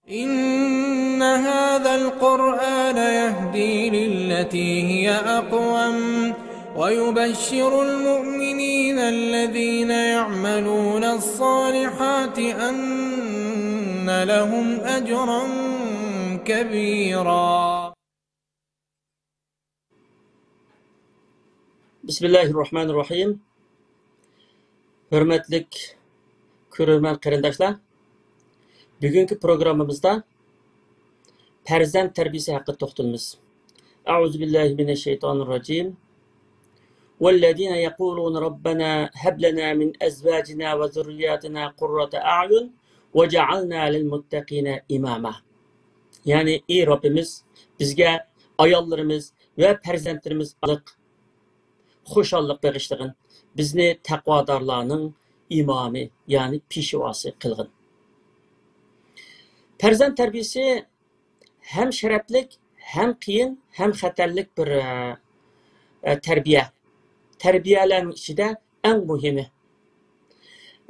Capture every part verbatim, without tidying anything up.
إن هذا القرآن يهدي للتي هي أقوم ويبشر المؤمنين الذين يعملون الصالحات أن لهم أجرا كبيرا. بسم الله الرحمن الرحيم. ھۆرمەتلىك كۆرۈرمەن قېرىنداشلار، بۈگۈنكى پروگراممىمىزدا پەرزەنت تەربىيىسى ھەققىدە توختىلىمىز. أعوذ بالله من الشيطان الرجيم. والذين يقولون ربنا هب لنا من أزواجنا وذرياتنا قرة أعين واجعلنا للمتقين إماما. يەنى، ئى رەببىمىز، بىزگە ئاياللىرىمىز ۋە پەرزەنتلىرىمىز ئارقىلىق خۇشاللىق بېغىشلىغىن، بىزنى تەقۋادارلارنىڭ ئىمامى، يەنى پېشۋاسى قىلغىن. پەرزەنت تەربىيىسى ھەم شەرەپلىك، ھەم قىيىن، ھەم خەتەرلىك بىر، ئە، ئە، تەربىيە. تەربىيەلەرنىڭ ئىچىدە ئەڭ مۇھىمى.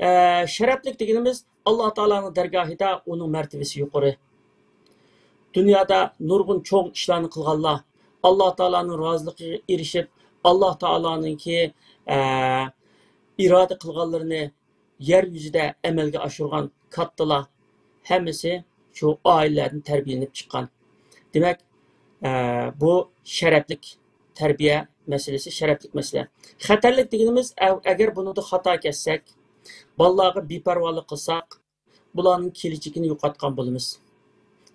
ئە، شەرەپلىك دېگىنىمىز ئاللا تائالانىڭ دەرگاھىدا ئۇنىڭ مەرتىۋىسى يۇقىرى. دۇنيادا نۇرغۇن چوڭ ئىشلارنى قىلغانلار، ئاللا تائالانىڭ رازىلىقىغا ئېرىشىپ، ئاللا تائالانىڭكى، ئە، ئىرادە قىلغانلىرىنى يەر يۈزىدە ئەمەلگە ئاشۇرغان كاتتىلار ھەممىسى شۇ ئائىلىلەردىن تەربىيەلىنىپ چىققان. دېمەك، ئە، بۇ شەرەپلىك تەربىيە مەسىلىسى، شەرەپلىك مەسىلە. خەتەرلىك دېگىنىمىز، ئە-، ئەگەر بۇنىڭدا خاتا كەتسەك، بالىلارغا بىپەرۋالىق قىلساق، بۇلارنىڭ كېلىچىكىنى يوقاتقان بولىمىز.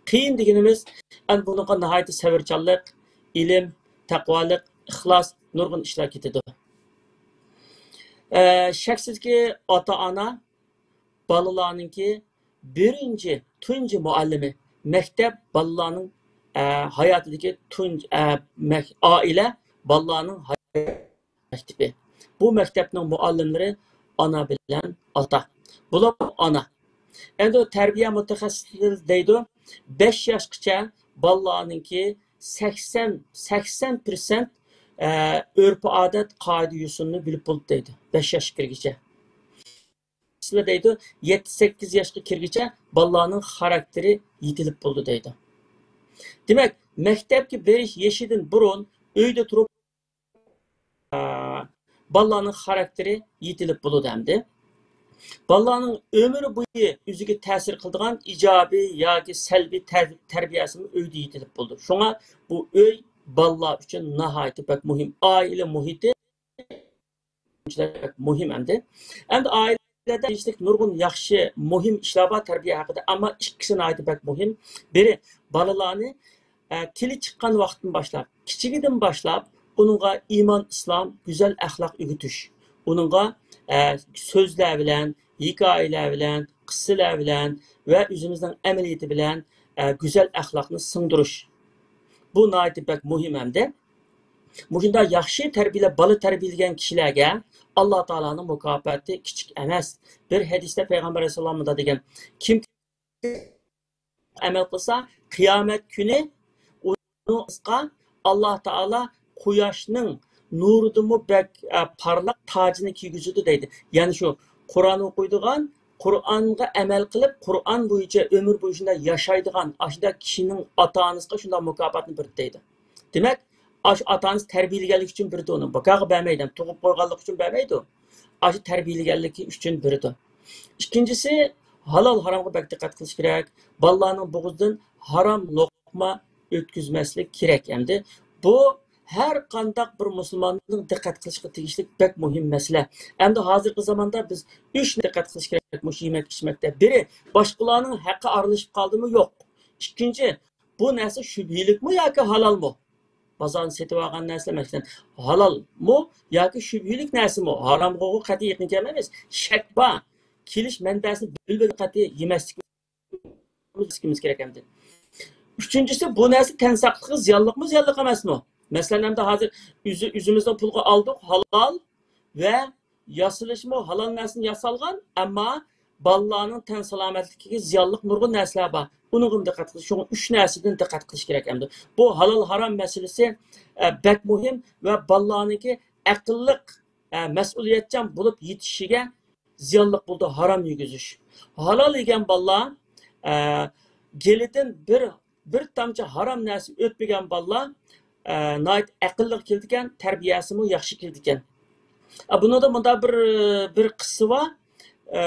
قىيىن دېگىنىمىز، ئەنە بۇنىڭغا ناھايىتى سەۋرچانلىق، ئىلىم، تەقۋالىق، ئىخلاس، نۇرغۇن ئىشلار كېتىدۇ. ئە، شەكسىزكى، ئاتا-ئانا بالىلارنىڭكى بىرىنچى، تۇنجى مۇئەللىمى. مەكتەپ بالىلارنىڭ، ئە، ھاياتىدىكى تۇنجى، ئە، مەك-، ئائىلە بالىلارنىڭ ھايات مەكتىپى. بۇ مەكتەپنىڭ مۇئەللىملىرى ئانا بىلەن ئاتا. بۇلار ئانا. ئەمدى تەربىيە مۇتەخەسسىسلىرى دەيدۇ، بەش ياشقىچە بالىلارنىڭكى سەكسەن، سەكسەن پىرسەنت، ئە، ئۆرپ-ئادەت، قائىدە-يوسۇننى بىلىپ بولدى دەيدۇ، بەش ياشقا كىرگۈچە. دەيدۇ، يەتتە، سەككىز ياشقا كىرگۈچە بالىلارنىڭ خاراكتېرى يېتىلىپ بولىدۇ دەيدۇ. دېمەك، مەكتەپكە بېرىش يېشىدىن بۇرۇن ئۆيدە تۇرۇپ، ئا، بالىلارنىڭ خاراكتېرى يېتىلىپ بولىدۇ ئەمدى. بالىلارنىڭ ئۆمۈر بويى ئۆزىگە تەسىر قىلىدىغان ئىجابىي ياكى سەلبىي تەر-، تەربىيەسىمۇ ئۆيدە يېتىلىپ بولىدۇ. شۇڭا بۇ ئۆي بالىلار ئۈچۈن ناھايىتى بەك مۇھىم. ئائىلە مۇھىتى بەك مۇھىم ئەمدى. ئەمدى ئائىلىدە دېيىشلىك نۇرغۇن ياخشى، مۇھىم ئىشلار بار تەربىيە ھەققىدە، ئەمما ئىككىسى ناھايىتى بەك مۇھىم. بىرى، بالىلارنى، ئە، تىلى چىققان ۋاقىتتىن باشلاپ، كىچىكىدىن باشلاپ ئۇنىڭغا ئىمان، ئىسلام، گۈزەل ئەخلاق ئۆگىتىش. ئۇنىڭغا، ئە، سۆزلەر بىلەن، ھېكايىلەر بىلەن، قىسسىلەر بىلەن ۋە ئۆزىمىزنىڭ ئەمەلىيىتى بىلەن، ئە، گۈزەل ئەخلاقنى سىڭدۈرۈش. بۇ ناھايىتى بەك مۇھىم ئەمدى. مۇشۇنداق ياخشى تەربىيەلەپ بالا تەربىيەلىگەن كىشىلەرگە ئاللا تائالانىڭ مۇكاپاتى كىچىك ئەمەس. بىر ھەدىستە پەيغەمبەر ئەلەيھىسسالام مۇنداق دېگەن، كىم ئەمەل قىلسا، قىيامەت كۈنى ئۇنىڭغا ئاللا تائالا قۇياشنىڭ نۇرىدىنمۇ بەك، ئە، پارلاق تاجىنى كىيگۈزىدۇ دەيدۇ. يەنى شۇ قۇرئان ئوقۇيدىغان، قۇرئانغا ئەمەل قىلىپ، قۇرئان بويىچە ئۆمۈر بويى شۇنداق ياشايدىغان، ئاشۇنداق كىشىنىڭ ئاتا-ئانىسىغا شۇنداق مۇكاپاتنى بېرىدۇ دەيدۇ. دېمەك، ئاشۇ ئاتا-ئانىسى تەربىيەلىگەنلىكى ئۈچۈن بېرىدۇ ئۇنى. بىكارغا بەرمەيدۇ، تۇغۇپ قويغانلىقى ئۈچۈن بەرمەيدۇ. ئاشۇ تەربىيەلىگەنلىكى ئۈچۈن بېرىدۇ. ئىككىنچىسى، ھالال ھارامغا بەك دىققەت قىلىش كېرەك. بالىلارنىڭ بوغۇزىدىن ھارام لوقما ئۆتكۈزمەسلىك كېرەك. ئەمدى بۇ ھەر قانداق بىر مۇسۇلماننىڭ دىققەت قىلىشقا تېگىشلىك بەك مۇھىم مەسىلە. ئەمدى ھازىرقى زاماندا بىز ئۈچ دىققەت قىلىش كېرەك مۇشۇ يېمەك ئىچمەكتە. بىرى، باشقىلارنىڭ ھەققى ئارىلىشىپ قالدىمۇ؟ يوق. ئىككىنچى، بۇ نەرسە شۈبھىلىكمۇ ياكى ھالالمۇ؟ بازاردىن سېتىۋالغان نەرسىلەر، مەسىلەن، ھالالمۇ ياكى شۈبھىلىك نەرسىمۇ؟ ھارامغا قەتئىي يېقىن كەلمەيمىز. شەك بار. كېلىش مەنبەسىنى بىلمىگەن قەتئىي يېمەسلىكىمىز كېرەك ئەمدى. ئۈچىنچىسى، بۇ نەرسە تەن ساقلىقىغا زىيانلىقمۇ، زىيانلىق ئەمەسمۇ؟ مەسىلەن، ئەمدى ھازىر ئۆزى-، ئۆزىمىزنىڭ پۇلىغا ئالدۇق، ھالال ۋە ياسىلىشمۇ، ھالال نەرسىدىن ياسالغان، ئەمما بالىلارنىڭ تەن سالامەتلىكىگە زىيانلىق نۇرغۇن نەرسىلەر بار. ئۇنىڭغىمۇ دىققەت قىلىش، شۇڭا ئۈچ نەرسىدىن دىققەت قىلىش كېرەك ئەمدى. بۇ ھالال ھارام مەسىلىسى، ئە، بەك مۇھىم ۋە بالىلارنىڭكى ئەقىللىق، ئە، مەسئۇلىيەتچان بولۇپ يېتىشىگە زىيانلىق بولىدۇ ھارام يېگۈزۈش. ھالال يېگەن بالىلار، ئە، گېلىدىن بىر، بىر تامچە ھارام نەرسە ئۆتمىگەن بالىلار، ئە، ناھايىتى ئەقىللىق كېلىدىكەن، تەربىيەسىمۇ ياخشى كېلىدىكەن. ئە، بۇنىڭدا مۇنداق بىر، بىر قىسسە بار. ئە،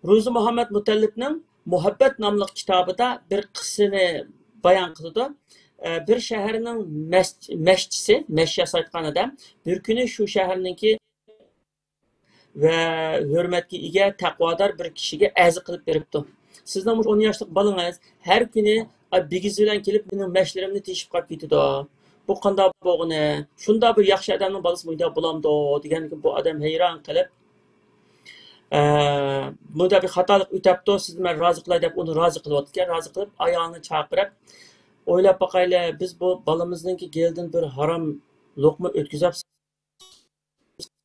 روزى مۇھەممەد مۇتەللىپنىڭ مۇھەببەت ناملىق كىتابىدا بىر قىسسىنى بايان قىلىدۇ. ئە، بىر شەھەرنىڭ مەش-، مەشچىسى، مەش ياسايدىغان ئادەم، بىر كۈنى شۇ شەھەرنىڭكى ۋە ھۆرمەتكە ئىگە، تەقۋادار بىر كىشىگە ئەرز قىلىپ بېرىپتۇ. سىزنىڭ مۇشۇ ئون ياشلىق بالىڭىز ھەر كۈنى، ئا، بىگىز بىلەن كېلىپ مېنىڭ مەشلىرىمنى تېشىپ قاپ كېتىدۇ. بۇ قانداق بولغىنى؟ شۇنداق بىر ياخشى ئادەمنىڭ بالىسى مۇنداق بولامدۇ؟ دېگەندىكىن بۇ ئادەم ھەيران قېلىپ، ئە، بۇنداق بىر خاتالىق ئۆتەپتۇ، سىزنى مەن رازى قىلاي دەپ ئۇنى رازى قىلىۋاتىدىكەن. رازى قىلىپ ئايالىنى چاقىرىپ، ئويلاپ باقايلى، بىز بۇ بالىمىزنىڭكى گېلىدىن بىر ھارام لوقما ئۆتكۈزۈپ،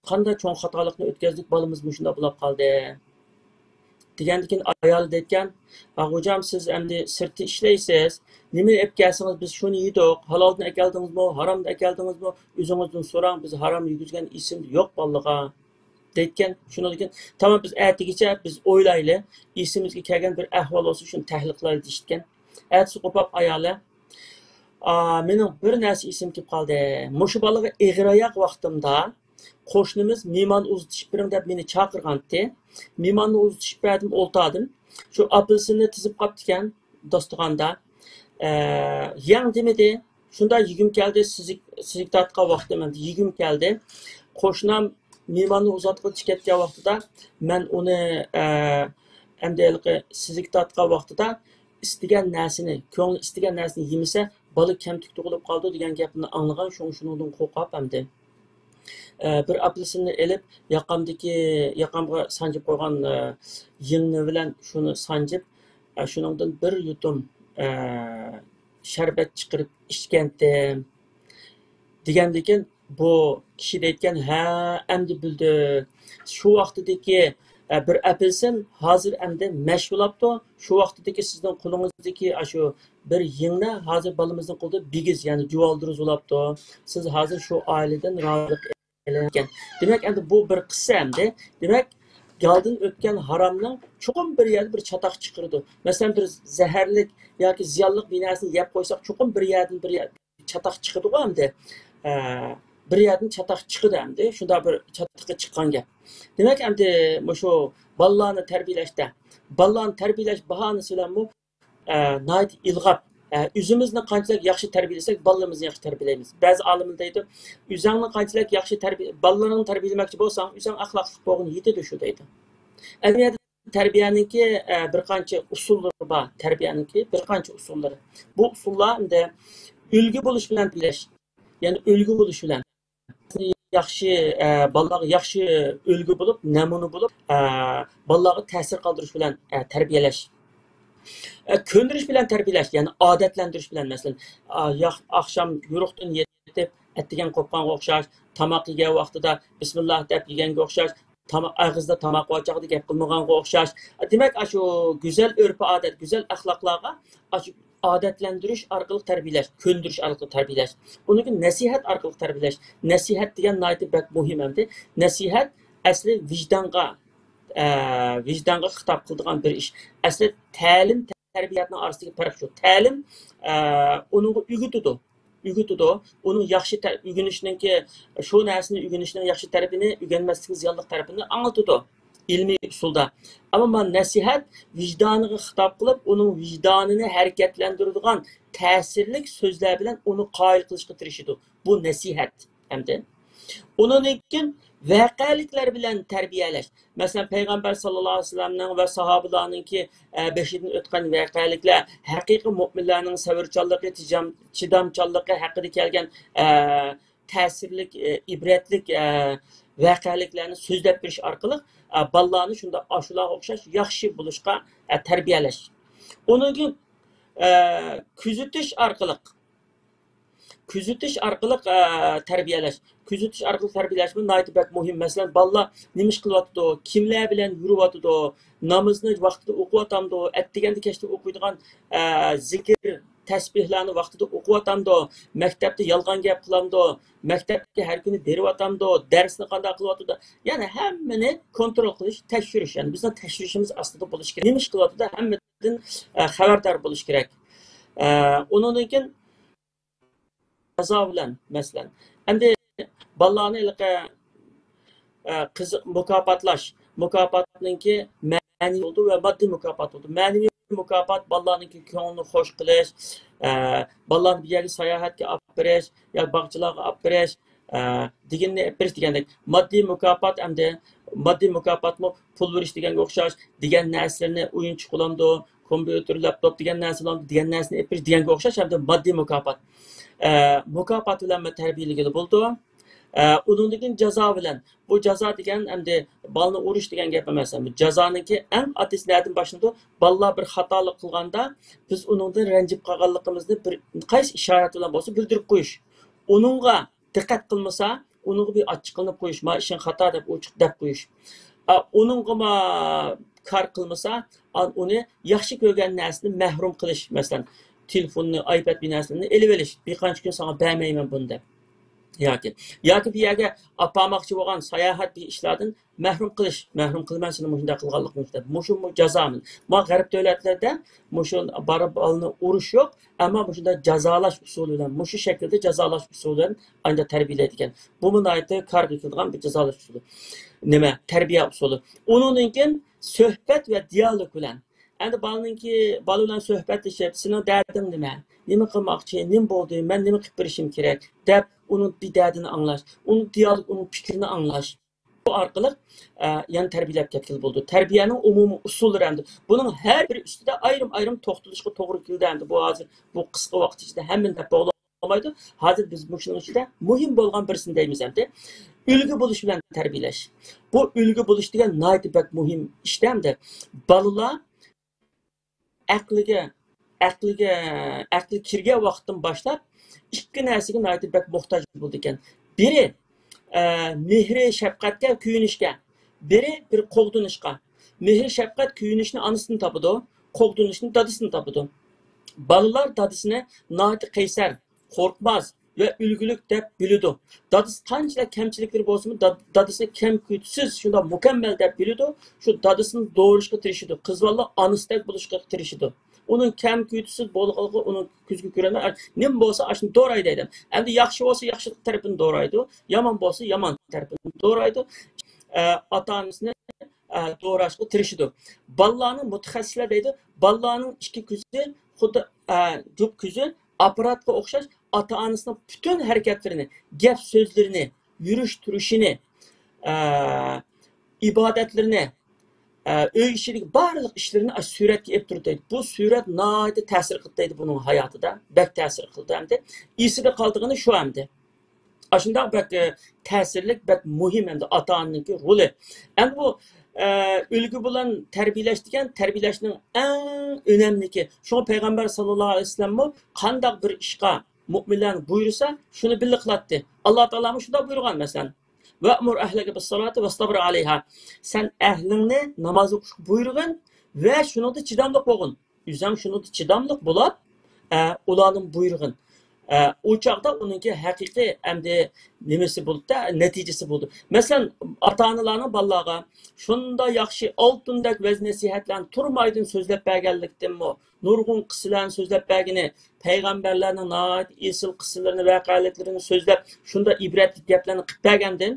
قانداق چوڭ خاتالىقنى ئۆتكۈزدۇق، بالىمىز مۇشۇنداق بولاپ قالدى. دېگەندىكىن ئايالى دەيدىكەن، «ئاغۇجام، سىز ئەمدى سىرتتا ئىشلەيسىز، نېمە ئېلىپ كەلسىڭىز بىز شۇنى يېدۇق، ھالالدىن ئەكەلدىڭىزمۇ، ھارامدىن ئەكەلدىڭىزمۇ، ئۆزىڭىزدىن سوراڭ، بىز ھارام يېگۈزگەن ئېسىمدە يوق بالىغا.» دەيدىكەن. شۇنىڭدىن كېيىن، «تامام، بىز ئەتىگىچە بىز ئويلايلى، ئېسىمىزگە كەلگەن بىر ئەھۋال بولسا شۇنى تەھلىل قىلايلى» دېيىشىدىكەن. ئەتىسى قوپاپ ئايالى، «ئا، مېنىڭ بىر نەرسە ئېسىمگە كېلىپ قالدى. مۇشۇ بالىغا ئېغىر ئاياق ۋاقتىمدا قوشنىمىز مېھمان ئۇزىتىشىپ بېرىڭ دەپ مېنى چاقىرغانتى. مېھماننى ئۇزىتىشىپ بەردىم، ئولتۇردۇم. شۇ ئاپېلسىننى تىزىپ قاپتىكەن داستىخاندا. ئە، يەڭ دېمىدى. شۇنداق يېگۈم كەلدى، سىزىك، سىزىك تارتقان ۋاقتىم ئەمدى يېگۈم كەلدى. قوشنام مېھماننى ئۇزاتقىلى كەتكەن ۋاقتىدا مەن ئۇنى، ئە، ئەمدى ھېلىقى سىزىك تارتقان ۋاقتىدا ئىستىگەن نەرسىنى، كۆڭلى ئىستىگەن نەرسىنى يېمىسە، بالا كەمتۈك تۇغۇلۇپ قالىدۇ» دېگەن گەپنى ئاڭلىغان. شۇڭا شۇنىڭدىن قورقۇپ ئەمدى، ئە، بىر ئاپېلسىننى ئېلىپ، ياقامدىكى، ياقامغا سانجىپ قويغان، ئە، يىڭنە بىلەن شۇنى سانجىپ، ئە، شۇنىڭدىن بىر يۇتۇم، ئە، شەربەت چىقىرىپ ئىچكەنتىم. دېگەندىكىن بۇ كىشى دەيدىكەن، «ھە، ئەمدى بىلدىم. شۇ ۋاقتىدىكى، ئە، بىر ئەپېلسىن ھازىر ئەمدى مەش بولاپتۇ. شۇ ۋاقتىدىكى سىزنىڭ قولىڭىزدىكى ئاشۇ بىر يىڭنە ھازىر بالىمىزنىڭ قولىدا بىگىز، يەنى جۇۋالدۇرۇز بولاپتۇ. سىز ھازىر شۇ ئائىلىدىن رازىلىق ئېلىڭ» دېگەن. دېمەك، ئەمدى بۇ بىر قىسسە ئەمدى. دېمەك، گالدىن ئۆتكەن ھارامنىڭ چوقۇم بىر يەردە بىر چاتاق چىقىرىدۇ. مەسىلەن، بىر زەھەرلىك ياكى زىيانلىق بىر نەرسىنى يەپ قويساق، چوقۇم بىر يەردىن بىر يەر-، چاتاق چىقىدىغۇ ئەمدى. ئە، بىر يەردىن چاتاق چىقىدۇ ئەمدى. شۇنداق بىر چاتىقى چىققان گەپ. دېمەك، ئەمدى مۇشۇ بالىلارنى تەربىيەلەشتە، بالىلارنى تەربىيەلەش باھانىسى بىلەنمۇ، ئە، ناھايىتى ئىلغاپ، ئە، ئۆزىمىزنى قانچىلىك ياخشى تەربىيەلىسەك، بالىلىرىمىزنى ياخشى تەربىيەلەيمىز. بەزى ئالىملار دەيدۇ، «ئۆزۈڭنى قانچىلىك ياخشى تەربىيە، بالىلىرىڭنى تەربىيەلىمەكچى بولساڭ، ئۆزۈڭ ئەخلاقلىق بولغىنى يېتىدۇ شۇ» دەيدۇ. ئەمەلىيەتتە تەربىيەنىڭكى، ئە، بىر قانچە ئۇسۇللىرى بار. تەربىيەنىڭكى بىر قانچە ئۇسۇللىرى. بۇ ئۇسۇللار ئەمدى ئۈلگە بولۇش بىلەن تەربىيەلەش. يەنى ئۈلگە بولۇش بىلەن. ياخشى، ئە، بالىلارغا ياخشى ئۈلگە بولۇپ، نەمۇنە بولۇپ، ئە، بالىلارغا تەسىر قالدۇرۇش بىلەن، ئە، تەربىيەلەش. ئە، كۆندۈرۈش بىلەن تەربىيەلەش، يەنى ئادەتلەندۈرۈش بىلەن، مەسىلەن، ئا، ياق-، ئاخشام يورۇقتىن يېتىپ، ئەتىگەن قوپقانغا ئوخشاش، تاماق يېگەن ۋاقتىدا بىسمىللا دەپ يېگەنگە ئوخشاش، تاما-، ئېغىزدا تاماق بار چاغدا گەپ قىلمىغانغا ئوخشاش. دېمەك، ئاشۇ گۈزەل ئۆرپ-ئادەت، گۈزەل ئەخلاقلارغا ئاشۇ ئادەتلەندۈرۈش ئارقىلىق تەربىيەلەش، كۆندۈرۈش ئارقىلىق تەربىيەلەش. ئۇنىڭ كېيىن نەسىھەت ئارقىلىق تەربىيەلەش. نەسىھەت دېگەن ناھايىتى بەك مۇھىم ئەمدى. نەسىھەت ئەسلى ۋىجدانغا، ئە، ۋىجدانغا خىتاب قىلىدىغان بىر ئىش. ئەسلى تەلىم، تەربىيەنىڭ ئارىسىدىكى پەرق شۇ. تەلىم، ئە، ئۇنىڭغا ئۆگىتىدۇ. ئۆگىتىدۇ. ئۇنىڭ ياخشى تە-، ئۆگىنىشنىڭكى، شۇ نەرسىنى ئۆگىنىشنىڭ ياخشى تەرىپىنى، ئۆگەنمەسلىكنىڭ زىيانلىق تەرىپىنى ئاڭلىتىدۇ ئىلمىي ئۇسۇلدا. ئەمما مانا نەسىھەت ۋىجدانىغا خىتاب قىلىپ، ئۇنىڭ ۋىجدانىنى ھەرىكەتلەندۈرىدىغان تەسىرلىك سۆزلەر بىلەن ئۇنى قايىل قىلىشقا تىرىشىدۇ. بۇ نەسىھەت ئەمدى. ئۇنىڭدىن كېيىن ۋەقەلىكلەر بىلەن تەربىيەلەش. مەسىلەن، پەيغەمبەر ساللاللاھۇ ئەلەيھى ۋەسەللەمنىڭ ۋە ساھابىلارنىڭكى، ئە، بېشىدىن ئۆتكەن ۋەقەلىكلەر، ھەقىقىي مۆمىنلەرنىڭ سەۋرچانلىقى، تىجام-، چىدامچانلىقى ھەققىدە كەلگەن، ئە، تەسىرلىك، ئە، ئىبرەتلىك، ئە، ۋەقەلىكلەرنى سۆزلەپ بېرىش ئارقىلىق، ئە، بالىلارنى شۇنداق ئاشۇلارغا ئوخشاش ياخشى بولۇشقا، ئە، تەربىيەلەش. ئۇنىڭدىن كېيىن، ئە، كۆزىتىش ئارقىلىق، كۆزىتىش ئارقىلىق، ئە، تەربىيەلەش. كۆزىتىش ئارقىلىق تەربىيەلەشمۇ ناھايىتى بەك مۇھىم. مەسىلەن، بالىلار نېمە ئىش قىلىۋاتىدۇ، كىملەر بىلەن يۈرۈۋاتىدۇ، نامىزىنى ۋاقتىدا ئوقۇۋاتامدۇ، ئەتىگەندە كەچتە ئوقۇيدىغان، ئە، زىكىر، تەسبىھلارنى ۋاقتىدا ئوقۇۋاتامدۇ، مەكتەپتە يالغان گەپ قىلامدۇ، مەكتەپكە ھەر كۈنى بېرىۋاتامدۇ، دەرسنى قانداق قىلىۋاتىدۇ، يەنى ھەممىنى كونترول قىلىش، تەكشۈرۈش، يەنى بىزنىڭ تەكشۈرۈشىمىز ئاستىدا بولۇش كېرەك. نېمە ئىش قىلىۋاتىدۇ، ھەممىدىن ئە، خەۋەردار بولۇش كېرەك. ئە، ئۇنىڭدىن كېيىن جازا بىلەن، مەسىلەن. ئەمدى بالىلارنى ھېلىقى، ئە، قىزىق مۇكاپاتلاش، مۇكاپاتنىڭكى مەنىۋى بولىدۇ ۋە ماددىي مۇكاپات بولىدۇ. مەنىۋى مۇكاپات بالىلارنىڭكى كۆڭلىنى خوش قىلىش، ئە، بالىلارنى بىر يەرگە ساياھەتكە ئاپىرىش يا باغچىلارغا ئاپىرىش، ئە، دېگىنىنى ئېلىپ بېرىش دېگەندەك. ماددىي مۇكاپات ئەمدى، ماددىي مۇكاپاتمۇ پۇل بېرىش دېگەنگە ئوخشاش، دېگەن نەرسىلىرىنى ئويۇنچۇق بولامدۇ، كومپيۇتېر، لاپتوپ دېگەن نەرسىلەرنى، دېگەن نەرسىنى ئېلىپ بېرىش دېگەنگە ئوخشاش، ھەمدە ماددىي مۇكاپات. ئە، مۇكاپات بىلەن تەربىيەلىگىلى بولىدۇ. ئە، ئۇنىڭدىن كېيىن جازا بىلەن. بۇ جازا دېگەن ئەمدى بالىنى ئۇرۇش دېگەن گەپ ئەمەس. جازانىڭكى ئەڭ ئاددىيسى نەدىن باشلىنىدۇ؟ بالىلار بىر خاتالىق قىلغاندا، بىز ئۇنىڭدىن رەنجىپ قالغانلىقىمىزنى بىر قايسى ئىشارەت بىلەن بولسا بىلدۈرۈپ قويۇش. ئۇنىڭغا دىققەت قىلمىسا، ئۇنىڭغا بىر ئاچچىقلىنىپ قويۇش، ما ئىشىڭ خاتا دەپ ئوچۇق دەپ قويۇش. ئا، ئۇنىڭغىمۇ كار قىلمىسا، ئا، ئۇنى ياخشى كۆرگەن نەرسىدىن مەھرۇم قىلىش، مەسىلەن، تېلېفوننى، ئايپاد بىر نەرسىلەرنى ئېلىۋېلىش، بىر قانچە كۈن ساڭا بەرمەيمەن بۇنى دەپ. ياكى، ياكى بىر يەرگە ئاپارماقچى بولغان ساياھەت بىر ئىشلاردىن مەھرۇم قىلىش، مەھرۇم قىلىمەن سېنى مۇشۇنداق قىلغانلىقىڭ دەپ. مۇشۇمۇ جازامۇ؟ ما غەرب دۆلەتلىرىدە مۇشۇ بارا بالىنى ئۇرۇش يوق، ئەمما مۇشۇنداق جازالاش ئۇسۇلى بىلەن، مۇشۇ شەكىلدە جازالاش ئۇسۇلى بىلەن ئانداق تەربىيەلەيدىكەن. بۇمۇ ناھايىتى كارغا كېلىدىغان بىر جازالاش ئۇسۇلى. نېمە؟ تەربىيە ئۇسۇلى. ئۇنىڭدىن كېيىن سۆھبەت ۋە دىيالوگ بىلەن. ئەمدى بالىنىڭكى، بالا بىلەن سۆھبەتلىشىپ، سېنىڭ دەردىڭ نېمە؟ نېمە قىلماقچى؟ نېمە بولدى؟ مەن نېمە قىلىپ بېرىشىم كېرەك؟ دەپ ئۇنىڭ بىر دەردىنى ئاڭلاش، ئۇنىڭ دىيالوگ، ئۇنىڭ پىكرىنى ئاڭلاش. بۇ ئارقىلىق، ئە، يەنە تەربىيەلەپ كەتكىلى بولىدۇ. تەربىيەنىڭ ئومۇمىي ئۇسۇللىرى ئەمدى. بۇنىڭ ھەر بىرى ئۈستىدە ئايرىم-ئايرىم توختىلىشقا توغرا كېلىدۇ ئەمدى. بۇ ھازىر بۇ قىسقا ۋاقىت ئىچىدە ھەممىنى دەپ بولالمايدۇ. ھازىر بىز مۇشۇنىڭ ئىچىدە مۇھىم بولغان بىرسىنى دەيمىز ئەمدى. ئۈلگە بولۇش بىلەن تەربىيەلەش. بۇ ئۈلگە بولۇش دېگەن ناھايىتى بەك مۇھىم ئىشتە ئەمدى. بالىلار ئەقلىگە، ئەقلىگە، ئەقلى كىرگەن ۋاقىتتىن باشلاپ ئىككى نەرسىگە ناھايىتى بەك موھتاج بولىدىكەن. بىرى، ئە، مېھرى شەپقەتكە، كۆيۈنۈشكە. بىرى بىر قوغدىنىشقا. مېھرى شەپقەت، كۆيۈنۈشنى ئانىسىدىن تاپىدۇ، قوغدىنىشنى دادىسىدىن تاپىدۇ. بالىلار دادىسىنى ناھايىتى قەيسەر، قورقماس ۋە ئۈلگىلىك دەپ بىلىدۇ. دادىسى قانچىلىك كەمچىلىكلىرى بولسىمۇ، داد-، دادىسىنى كەم-كۆتىسىز، شۇنداق مۇكەممەل دەپ بىلىدۇ. شۇ دادىسىنى دورىشقا تىرىشىدۇ. قىز بالىلار ئانىسىدەك بولۇشقا تىرىشىدۇ. ئۇنىڭ كەم-كۆتىسىز بولغانلىقى ئۇنىڭ كۆزىگە كۆرۈنمەي، نېمە بولسا ئاشۇنى دوراي دەيدۇ. ئەمدى ياخشى بولسا ياخشىلىق تەرىپىنى دورايدۇ، يامان بولسا يامان تەرىپىنى دورايدۇ. ئە، ئاتا-ئانىسىنى، ئە، دوراشقا تىرىشىدۇ. بالىلارنىڭ مۇتەخەسسىسلەر دەيدۇ، بالىلارنىڭ ئىككى كۆزى خۇددى، ئە، جۈپ كۆزى ئاپپاراتقا ئوخشاش ئاتا-ئانىسىنىڭ پۈتۈن ھەرىكەتلىرىنى، گەپ-سۆزلىرىنى، يۈرۈش-تۇرۇشىنى، ئە، ئىبادەتلىرىنى، ئە، ئۆي ئىچىدىكى بارلىق ئىشلىرىنى ئاشۇ سۈرەتكە ئېلىپ تۇرۇپ دەيدۇ. بۇ سۈرەت ناھايىتى تەسىر قىلدى دەيدۇ بۇنىڭ ھاياتىدا. بەك تەسىر قىلدى ئەمدى. ئېسىدە قالىدىغىنى شۇ ئەمدى. ئاشۇنداق بەك، ئە، تەسىرلىك، بەك مۇھىم ئەمدى ئاتا-ئانىنىڭكى رولى. ئەمدى بۇ، ئە، ئۈلگە بىلەن تەربىيەلەش دېگەن تەربىيەلەشنىڭ ئەڭ ئۈنەملىكى. شۇڭا پەيغەمبەر ساللاللاھۇ ئەلەيھى ۋەسەللەممۇ قانداق بىر ئىشقا مۆمىنلەرنى بۇيرۇسا، شۇنى بىللە قىلاتتى. ئاللا تائالامۇ شۇنداق بۇيرۇغان، مەسىلەن، «ۋەئمۇر ئەھلەكە بىسسالاتى ۋەستەبىر ئەلەيھا.» سەن ئەھلىڭنى ناماز ئوقۇشقا بۇيرۇغىن ۋە شۇنىڭدا چىداملىق بولغىن. ئۆزۈڭ شۇنىڭدا چىداملىق بولۇپ، ئە، ئۇلارنى بۇيرۇغىن. ئە، ئۇ چاغدا ئۇنىڭكى ھەقىقىي ئەمدى نېمىسى بولدى، نەتىجىسى بولدى. مەسىلەن، ئاتا-ئانىلارنىڭ بالىلارغا شۇنداق ياخشى ئالتۇندەك ۋەز-نەسىھەتلەرنى تۇرمايدىن سۆزلەپ بەرگەنلىكتىنمۇ، نۇرغۇن قىسسىلەرنى سۆزلەپ بەرگىنى، پەيغەمبەرلەرنىڭ ناھايىتى ئېسىل قىسسىلىرىنى، ۋەقەلىكلىرىنى سۆزلەپ، شۇنداق ئىبرەتلىك گەپلەرنى قىلىپ بەرگەندىن،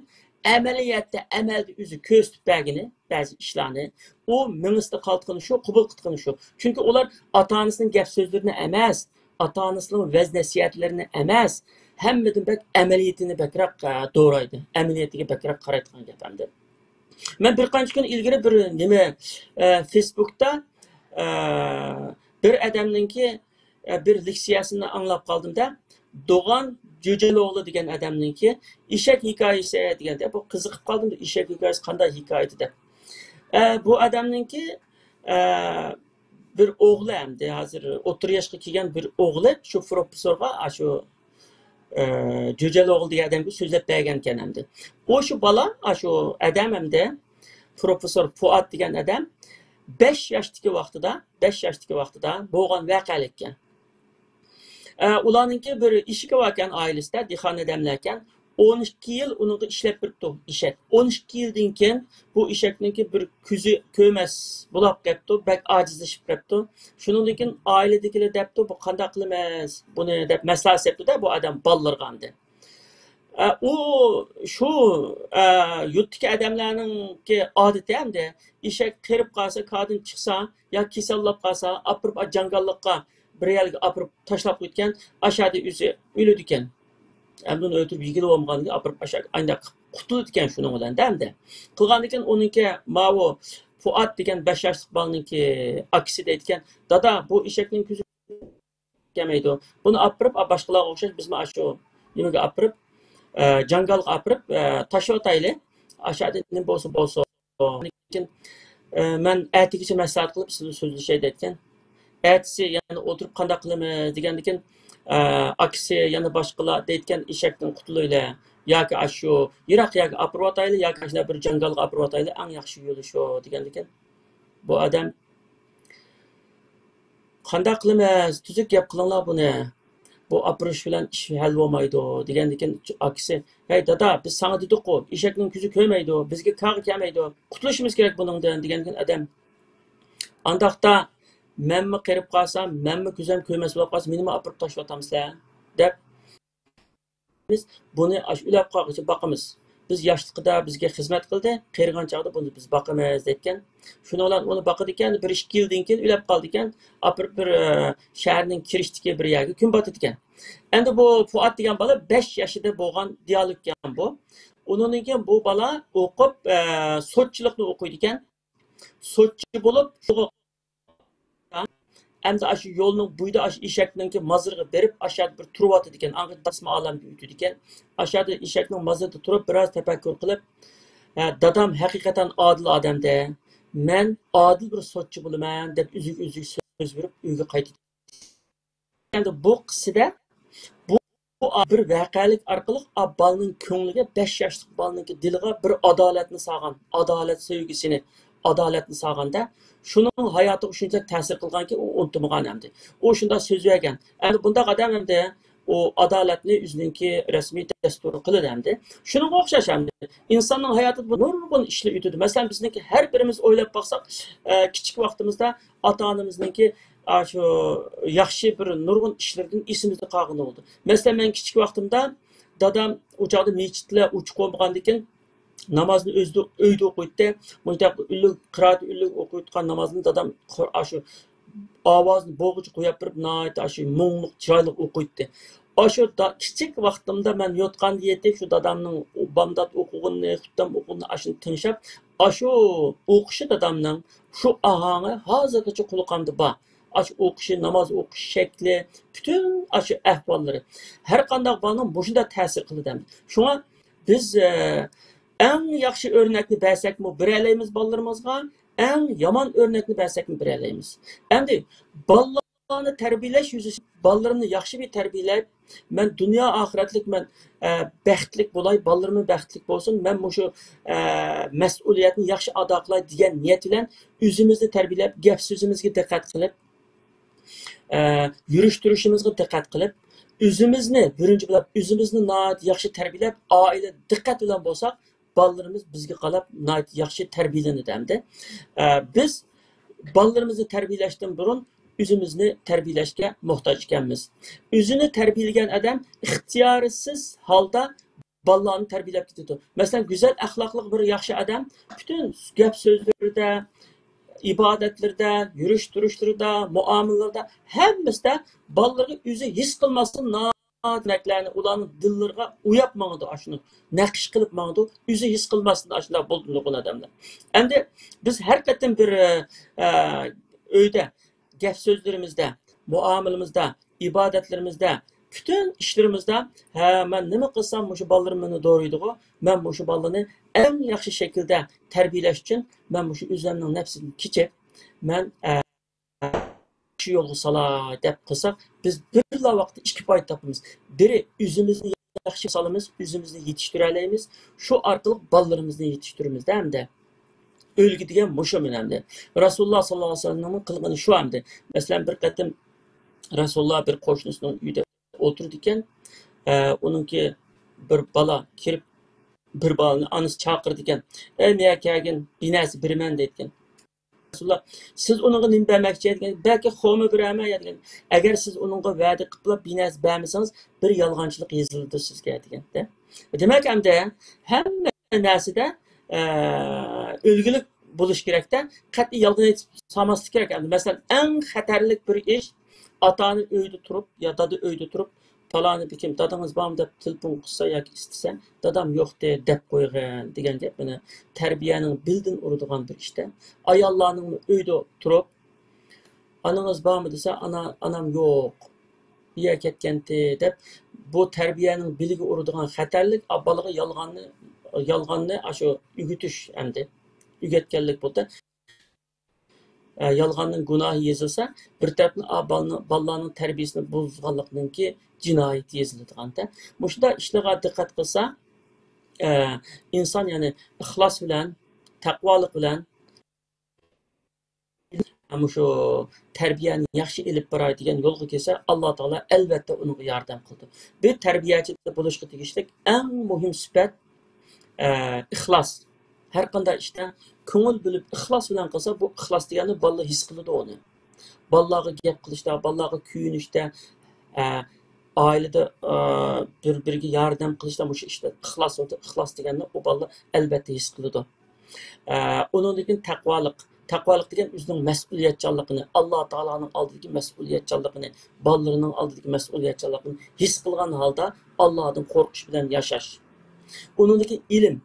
ئەمەلىيەتتە، ئەمەلدە ئۆزى كۆرسىتىپ بەرگىنى بەزى ئىشلارنى، ئۇ مېڭىسىدا قالىدىغىنى شۇ، قوبۇل قىلىدىغىنى شۇ. چۈنكى ئۇلار ئاتا-ئانىسىنىڭ گەپ-سۆزلىرىنى ئەمەس، ئاتا-ئانىسىنىڭ ۋەز-نەسىھەتلىرىنى ئەمەس، ھەممىدىن بەك ئەمەلىيىتىنى بەكرەك، ئە، دورايدۇ. ئەمەلىيىتىگە بەكرەك قارايدىغان گەپ ئەمدى. مەن بىر قانچە كۈن ئىلگىرى بىر نېمە، ئە، فېيسبۇكتا، ئە، بىر ئادەمنىڭكى، ئە، بىر لېكسىيەسىنى ئاڭلاپ قالدىم-دە، دوغان جۆجەل ئوغلى دېگەن ئادەمنىڭكى ئېشەك ھېكايىسى دېگەندە، بۇ قىزىقىپ قالدىم، بۇ ئېشەك ھېكايىسى قانداق ھېكايىدى دەپ. ئە، بۇ ئادەمنىڭكى، ئە، بىر ئوغلى ئەمدى ھازىر ئوتتۇرا ياشقا كەلگەن بىر ئوغلى شۇ پروفېسسورغا، ئاشۇ، ئە، جۆجەل ئوغلى دېگەن ئادەمگە سۆزلەپ بەرگەنكەن ئەمدى. ئۇ شۇ بالا، ئاشۇ ئادەم ئەمدى پروفېسسور فۇئاد دېگەن ئادەم بەش ياشتىكى ۋاقتىدا، بەش ياشتىكى ۋاقتىدا بولغان ۋەقەلىككەن. ئە، ئۇلارنىڭكى بىر ئېشىكى باركەن، ئائىلىسىدە دېھقان ئادەملەركەن. ئون ئىككى يىل ئۇنىڭغا ئىشلەپ بېرىپتۇ ئېشەك. ئون ئىككى يىلدىن كېيىن بۇ ئېشەكنىڭكى بىر كۆزى كۆرمەس بولاپ قېپتۇ، بەك ئاجىزلىشىپ قېپتۇ. شۇنىڭدىن كېيىن ئائىلىدىكىلەر دەپتۇ، بۇ قانداق قىلىمىز بۇنى دەپ مەسلىھەت سەپتۇ-دە بۇ ئادەم بالىلىرىغا ئەمدى. ئە، ئۇ شۇ، ئە، يۇرتتىكى ئادەملەرنىڭكى ئادىتى ئەمدى، ئېشەك قېرىپ قالسا، كاردىن چىقسا يا كېسەللەپ قالسا، ئاپىرىپ جاڭگاللىققا بىر يەرگە ئاپىرىپ تاشلاپ قويىدىكەن، ئاشادا ئۆزى ئۆلىدىكەن. ئەمدى ئۇنى ئۆلتۈرۈپ يېگىلى بولمىغاندىن كېيىن ئاپىرىپ ئاشادا ئانداق قۇتۇلىدىكەن شۇنىڭ بىلەن ئەمدى. قىلغاندىن كېيىن ئۇنىڭكى ماۋۇ فۇئاد دېگەن بەش ياشلىق بالىنىڭكى ئاكىسى دەيدىكەن، دادا، بۇ ئېشەكنىڭ كۆزى كەلمەيدۇ. بۇنى ئاپىرىپ، باشقىلارغا ئوخشاش بىزمۇ ئاشۇ نېمىگە ئاپىرىپ، ئە، جاڭگالغا ئاپىرىپ، ئە، تاشلىۋاتايلى. ئاشۇ يەردە نېمە بولسا بولسۇن. لېكىن، ئە، مەن ئەتىگىچە مەسلىھەت قىلىپ سىزنى سۆزلىشەي دەيدىكەن. ئەتىسى يەنە ئولتۇرۇپ قانداق قىلىمىز دېگەندىكىن، ئە، ئاكىسى يەنە باشقىلار دەيدىكەن، ئېشەكتىن قۇتۇلۇۋېلە. ياكى ئاشۇ يىراق يەرگە ئاپىرىۋاتايلى، ياكى ئاشۇنداق بىر جاڭگالغا ئاپىرىۋاتايلى، ئەڭ ياخشى يولى شۇ دېگەندىكىن. بۇ ئادەم قانداق قىلىمىز؟ تۈزۈك گەپ قىلىڭلار بۇنى. بۇ ئاپىرىش بىلەن ئىش ھەل بولمايدۇ، دېگەندىكىن ئاكىسى، ھەي دادا، بىز ساڭا دېدۇققۇ، ئېشەكنىڭ كۆزى كۆرمەيدۇ، بىزگە كارغا كەلمەيدۇ، قۇتۇلۇشىمىز كېرەك بۇنىڭدىن، دېگەندىكىن ئادەم، ئانداقتا مەنمۇ قېرىپ قالسام، مەنمۇ كۆزۈم كۆرمەس بولۇپ قالسا، مېنىمۇ ئاپىرىپ تاشلىۋاتامسىلەر؟ دەپ، بىز بۇنى ئاشۇ ئۆلۈپ قالغۇچە باقىمىز. بىز ياشلىقىدا بىزگە خىزمەت قىلدى، قېرىغان چاغدا بۇنى بىز باقىمىز دەيدىكەن. شۇنىڭ بىلەن ئۇنى باقىدىكەن، بىر ئىككى يىلدىن كېيىن ئۆلۈپ قالىدىكەن. ئاپىرىپ بىر، ئە، شەھەرنىڭ كىرىشتىكى بىر يەرگە كۆمۈۋېتىدىكەن. ئەمدى بۇ فۇئاد دېگەن بالا بەش ياشىدا بولغان دىيالوگكەن بۇ. ئۇنىڭدىن كېيىن بۇ بالا ئوقۇپ، ئە، سوتچىلىقنى ئوقۇيدىكەن. سوتچى بولۇپ، ئەمدى ئاشۇ يولنىڭ بويىدا ئاشۇ ئېشەكنىڭكى مازىرىغا بېرىپ، ئاشۇ يەردە بىر تۇرۇۋاتىدىكەن. ئاڭغا جىسمى ئالەمگە ئۆتىدىكەن. ئاشۇ يەردە ئېشەكنىڭ مازىرىدا تۇرۇپ، بىراز تەپەككۇر قىلىپ، ھە، دادام ھەقىقەتەن ئادىل ئادەمدە. مەن ئادىل بىر سوتچى بولىمەن، دەپ ئۆزىگە ئۆزى سۆز بېرىپ، ئۆيگە قايتىدۇ. ئەمدى بۇ قىسسىدە بۇ بىر ۋەقەلىك ئارقىلىق بالىنىڭ كۆڭلىگە، بەش ياشلىق بالىنىڭكى دىلىغا بىر ئادالەتنى سالغان، ئادالەت سۆيگۈسىنى، ئادالەتنى سالغاندا، شۇنىڭ ھاياتىغا شۇنچىلىك تەسىر قىلغانكى، ئۇ ئۇنتۇمىغان ئەمدى. ئۇ شۇنداق سۆز بەرگەن. ئەمدى بۇنداق ئادەم ئەمدى ئۇ ئادالەتنى ئۆزىنىڭكى رەسمىي دەستۇرى قىلىدۇ ئەمدى. شۇنىڭغا ئوخشاش ئەمدى. ئىنساننىڭ ھاياتىدا بۇ نۇرغۇن ئىشلار ئۆتىدۇ. مەسىلەن، بىزنىڭكى ھەر بىرىمىز ئويلاپ باقساق، ئە، كىچىك ۋاقتىمىزدا ئاتا-ئانىمىزنىڭكى، ئاشۇ ياخشى بىر نۇرغۇن ئىشلىرىدىن ئېسىمىزدە قالغىنى بولىدۇ. مەسىلەن، مەن كىچىك ۋاقتىمدا دادام ئۇ چاغدا مەسچىتلەر ئوچۇق بولمىغاندىكىن، نامازنى ئۆزىدە، ئۆيدە ئوقۇيتتى. مۇشۇنداق ئۈنلۈك، قىرائەت ئۈنلۈك ئوقۇيدىغان نامازنى دادام قۇر-، ئاشۇ ئاۋازىنى بوغۇقچە قويۇپ بېرىپ، ناھايىتى ئاشۇ مۇڭلۇق، چىرايلىق ئوقۇيتتى. ئاشۇ دا-، كىچىك ۋاقتىمدا مەن يوتقاندا يېتىپ، شۇ دادامنىڭ بامدات ئوقۇغىنىنى، خۇتتەم ئوقۇغىنىنى ئاشۇنى تىڭشاپ، ئاشۇ ئوقۇشى دادامنىڭ شۇ ئاھاڭى ھازىرغىچە قۇلىقىمدا بار. ئاشۇ ئوقۇشى، ناماز ئوقۇش شەكلى، پۈتۈن ئاشۇ ئەھۋاللىرى. ھەر قانداق بالىنىڭ مۇشۇنداق تەسىر قىلىدۇ. شۇڭا بىز، ئە، ئەڭ ياخشى ئۆرنەكنى بەرسەكمۇ بېرەلەيمىز بالىلىرىمىزغا، ئەڭ يامان ئۆرنەكنى بەرسەكمۇ بېرەلەيمىز. ئەمدى بالىلارنى تەربىيەلەش يۈزىسىدىن بالىلىرىمنى ياخشى بىر تەربىيەلەپ، مەن دۇنيا ئاخىرەتلىك مەن، ئە، بەختلىك بولاي، بالىلىرىم بەختلىك بولسۇن، مەن مۇشۇ، ئە، مەسئۇلىيەتنى ياخشى ئادا قىلاي دېگەن نىيەت بىلەن ئۆزىمىزنى تەربىيەلەپ، گەپ سۆزىمىزگە دىققەت قىلىپ، ئە، يۈرۈش تۇرۇشىمىزغا دىققەت قىلىپ، ئۆزىمىزنى بىرىنچى بولۇپ، ئۆزىمىزنى ناھايىتى ياخشى تەربىيەلەپ، ئائىلە دىققەت بىلەن بولساق، بالىلىرىمىز بىزگە قاراپ ناھايىتى ياخشى تەربىيەلىنىدۇ ئەمدى. ئە، بىز بالىلىرىمىزنى تەربىيەلەشتىن بۇرۇن ئۆزىمىزنى تەربىيەلەشكە موھتاج ئىكەنمىز. ئۆزىنى تەربىيەلىگەن ئادەم ئىختىيارسىز ھالدا بالىلارنى تەربىيەلەپ كېتىدۇ. مەسىلەن، گۈزەل ئەخلاقلىق بىر ياخشى ئادەم پۈتۈن گەپ سۆزلىرىدە، ئىبادەتلىرىدە، يۈرۈش تۇرۇشلىرىدا، مۇئامىلىلىرىدە، ھەممىسىدە بالىلىرىغا ئۆزى ھېس قىلماستىن ناھايىتى ئۆرنەكلەرنى ئۇلارنىڭ دىللىرىغا ئويۇپ ماڭىدۇ، ئاشۇنى نەقىش قىلىپ ماڭىدۇ. ئۆزى ھېس قىلماستىن ئاشۇنداق بولىدۇ نۇرغۇن ئادەملەر. ئەمدى بىز ھەر قېتىم بىر، ئە، ئۆيدە گەپ سۆزلىرىمىزدە، مۇئامىلىمىزدە، ئىبادەتلىرىمىزدە، پۈتۈن ئىشلىرىمىزدا، ھە، مەن نېمە قىلسام مۇشۇ بالىلىرىم مېنى دورايدىغۇ، مەن مۇشۇ بالىنى ئەڭ ياخشى شەكىلدە تەربىيەلەش ئۈچۈن مەن مۇشۇ ئۆزۈمنىڭ نەپسىدىن كېچىپ، مەن، ئە، شۇ يولغا سالاي دەپ قىلساق، بىز بىرلا ۋاقىتتا ئىككى پايدا تاپىمىز. بىرى ئۆزىمىزنى ياخشى سالىمىز، ئۆزىمىزنى يېتىشتۈرەلەيمىز. شۇ ئارقىلىق بالىلىرىمىزنى يېتىشتۈرىمىز-دە ئەمدى. ئۈلگە دېگەن مۇشۇ مەنە ئەمدى. رەسۇلۇللا ساللاللاھۇ ئەلەيھى ۋەسەللەمنىڭ قىلغىنى شۇ ئەمدى. مەسىلەن، بىر قېتىم رەسۇلۇللا بىر قوشنىسىنىڭ ئۆيىدە ئولتۇرىدىكەن. ئە، ئۇنىڭكى بىر بالا كىرىپ، بىر بالىنى ئانىسى چاقىرىدىكەن. «ئەي، مېيە كەلگىن، بىر نەرسە بېرىمەن» دەيدىكەن. رەسۇلۇللا، «سىز ئۇنىڭغا نېمە بەرمەكچى؟» دېگەن. «بەلكى خورما بېرەرمەن» يا دېگەن. «ئەگەر سىز ئۇنىڭغا ۋەدە قىلىپلا بىر نەرسە بەرمىسىڭىز، بىر يالغانچىلىق يېزىلىدۇ سىزگە» دېگەن. دېمەك، ئەمدى ھەممە نەرسىدە، ئە، ئۈلگىلىك بولۇش كېرەكتە. قەتئىي يالغان ئېيتىپ سالماسلىق كېرەك. ئەمدى، مەسىلەن، ئەڭ خەتەرلىك بىر ئىش، ئاتا-ئانا ئۆيدە تۇرۇپ يا دادا ئۆيدە تۇرۇپ، «پالانى بېكىم، دادىڭىز بارمۇ؟» دەپ تېلېفون قىلسا ياكى ئىستىسە، «دادام يوق» دە-، دەپ قويغىن دېگەن گەپ مانا تەربىيەنىڭ بېلىدىن ئۇرىدىغان بىر ئىشتە. ئاياللارنىڭ ئۆيدە تۇرۇپ، «ئانىڭىز بارمۇ؟» دېسە، «ئانا، ئانام يوق، بىر يەرگە كەتكەنتى» دەپ، بۇ تەربىيەنىڭ بېلىگە ئۇرىدىغان خەتەرلىك، ئا، بالىغا يالغاننى، يالغاننى ئاشۇ ئۆگىتىش ئەمدى. ئۆگەتكەنلىك بولدى. ئە، يالغاننىڭ گۇناھى يېزىلسا، بىر تەرەپتىن، ئا، بالىنىڭ، بالىلارنىڭ تەربىيەسىنى بۇزغانلىقنىڭكى جىنايىتى يېزىلىدىغانتە. مۇشۇنداق ئىشلارغا دىققەت قىلسا، ئە، ئىنسان، يەنى ئىخلاس بىلەن، تەقۋالىق بىلەن، مۇشۇ تەربىيەنى ياخشى ئېلىپ باراي دېگەن يولغا كەلسە، ئاللا تائالا ئەلۋەتتە ئۇنىڭغا ياردەم قىلىدۇ. بىر تەربىيەچى بولۇشقا تېگىشلىك ئەڭ مۇھىم سۈپەت، ئە، ئىخلاس. ھەر قانداق ئىشتا كۆڭۈل بۆلۈپ ئىخلاس بىلەن قىلسا، بۇ ئىخلاس دېگەننى بالىلار ھېس قىلىدۇ ئۇنى. بالىلارغا گەپ قىلىشتا، بالىلارغا كۆيۈنۈشتە، ئە، ئائىلىدە، ئە، بىر-بىرىگە ياردەم قىلىشتا، مۇشۇ ئىشتا ئىخلاس، ئىخلاس دېگەننى ئۇ بالىلار ئەلۋەتتە ھېس قىلىدۇ. ئە، ئۇنىڭدىن كېيىن تەقۋالىق. تەقۋالىق دېگەن ئۆزىنىڭ مەسئۇلىيەتچانلىقىنى، ئاللا تائالانىڭ ئالدىدىكى مەسئۇلىيەتچانلىقىنى، بالىلىرىنىڭ ئالدىدىكى مەسئۇلىيەتچانلىقىنى ھېس قىلغان ھالدا ئاللادىن قورقۇش بىلەن ياشاش. ئۇنىڭدىن كېيىن ئىلىم.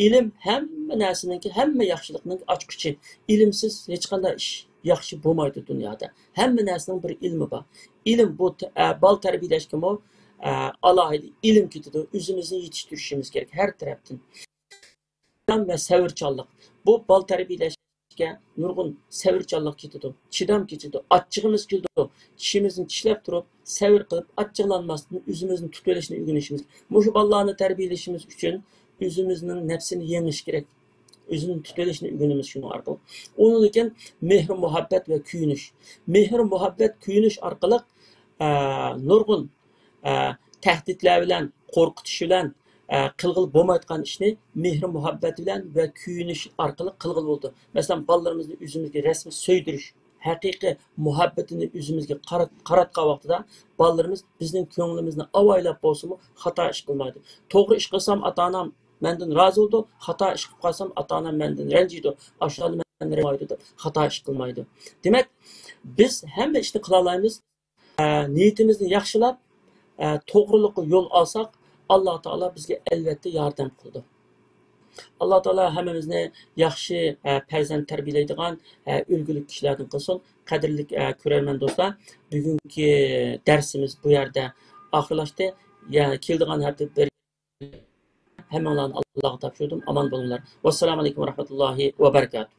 ئىلىم ھەممە نەرسىنىڭكى، ھەممە ياخشىلىقنىڭ ئاچقۇچى. ئىلىمسىز ھېچقانداق ئىش ياخشى بولمايدۇ دۇنيادا. ھەممە نەرسىنىڭ بىر ئىلمى بار. ئىلىم بۇ ت-، ئە، بالا تەربىيەلەشكىمۇ، ئە، ئالاھىدە ئىلىم كېتىدۇ. ئۆزىمىزنى يېتىشتۈرۈشىمىز كېرەك ھەر تەرەپتىن. چىدام ۋە سەۋرچانلىق. بۇ بالا تەربىيەلەشكە نۇرغۇن سەۋرچانلىق كېتىدۇ، چىدام كېتىدۇ، ئاچچىقىمىز كېلىدۇ. چىشىمىزنى چىشلەپ تۇرۇپ، سەۋر قىلىپ، ئاچچىقلانماستىن ئۆزىمىزنى تۇتۇۋېلىشنى ئۆگىنىشىمىز. مۇشۇ بالىلارنى تەربىيەلىشىمىز ئۈچۈن ئۆزىمىزنىڭ نەپسىنى يېڭىش كېرەك. ئۆزىنى تۇتۇۋېلىشنى ئۆگىنىمىز شۇنىڭ ئارقىلىق. ئۇنىڭدىن كېيىن مېھرى مۇھەببەت ۋە كۆيۈنۈش. مېھرى مۇھەببەت، كۆيۈنۈش ئارقىلىق، ئە، نۇرغۇن ئە، تەھدىتلەر بىلەن، قورقۇتۇش بىلەن، ئە، قىلغىلى بولمايدىغان ئىشنى مېھرى مۇھەببەت بىلەن ۋە كۆيۈنۈش ئارقىلىق قىلغىلى بولىدۇ. مەسىلەن، بالىلىرىمىزنى ئۆزىمىزگە رەسمىي سۆيدۈرۈش، ھەقىقىي مۇھەببىتىنى ئۆزىمىزگە قارات-، قاراتقان ۋاقتىدا بالىلىرىمىز بىزنىڭ كۆڭلىمىزنى ئاۋايلاپ بولسىمۇ خاتا ئىش قىلمايدۇ. توغرا ئىش قىلسام ئاتا-ئانام مەندىن رازى بولىدۇ، خاتا ئىش قىلىپ قالسام ئاتا-ئانام مەندىن رەنجىيدۇ، ئاشۇلارنى مەندىن رەنجىمەيدۇ دەپ خاتا ئىش قىلمايدۇ. دېمەك، بىز ھەممە ئىشنى قىلالايمىز. ئە، نىيىتىمىزنى ياخشىلاپ، ئە، توغرىلىققا يول ئالساق، ئاللا تائالا بىزگە ئەلۋەتتە ياردەم قىلىدۇ. ئاللا تائالا ھەممىمىزنى ياخشى، ئە، پەرزەنت تەربىيەلەيدىغان، ئە، ئۈلگىلىك كىشىلەردىن قىلسۇن. قەدىرلىك، ئە، كۆرەرمەن دوستلار، بۈگۈنكى دەرسىمىز بۇ يەردە ئاخىرلاشتى. يەنە كېلىدىغان ھەپتە بىر ھەممىڭلارنى ئاللاغا تاپشۇردۇم. ئامان بولۇڭلار. ۋەسسالامۇ ئەلەيكۇم ۋە رەھمەتۇللاھى ۋە بەرىكاتۇھ.